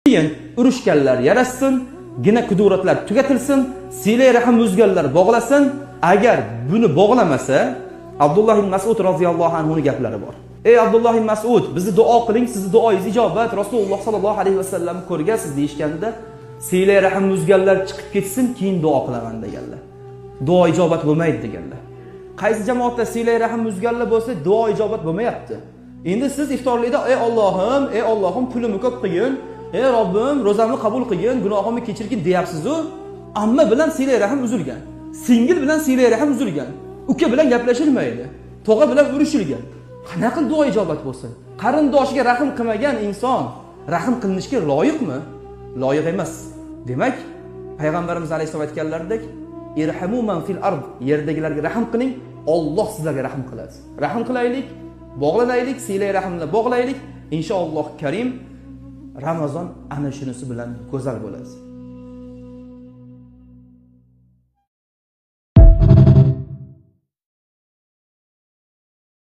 Keyin urushganlar yarashsin, gina kuduratlar tugatilsin, silay rahm uzganlar bog'lasin. Agar buni bog'lamasa, Abdulloh ibn Mas'ud roziyallohu anhu ning gaplari bor. Ey Abdulloh ibn Mas'ud, bizni duo qiling, sizni duoyingiz ijobat. Rasululloh sallallohu alayhi vasallam ko'rgansiz deyishganda, silay rahm uzganlar chiqib ketsin, keyin duo qilaman deganlar. Duo ijobat bo'lmaydi deganlar. Qaysi jamoatda silay rahm uzganlar bo'lsa, duo ijobat bo'lmayapti. Endi siz iftorlikda ey Allohim, ey Allohim, pulimni ko'p qilgin, ey Robbim, ro'zamni qabul qilgin, gunohimni kechirgin deyapsiz-u, amma bilan silay rahm uzilgan. Singil bilan silay rahm uzilgan. Uka bilan gaplashilmaydi. Tog'a bilan urushilgan. Qanaqa qilib duo ijobat bo'lsin? Qarindoshiga rahm qilmagan inson rahm qilinishga loyiqmi? Loyiq emas. Demak, payg'ambarimiz alayhissalom aytganlaridek, irhamu man fil ard, yerdagilarga rahm qiling, Alloh sizlarga rahm qiladi. Rahm qilaylik, bog'lanaylik, silay rahmni bog'laylik. Inshaalloh karim Ramazon ana shunisi bilan go'zal bo'ladi.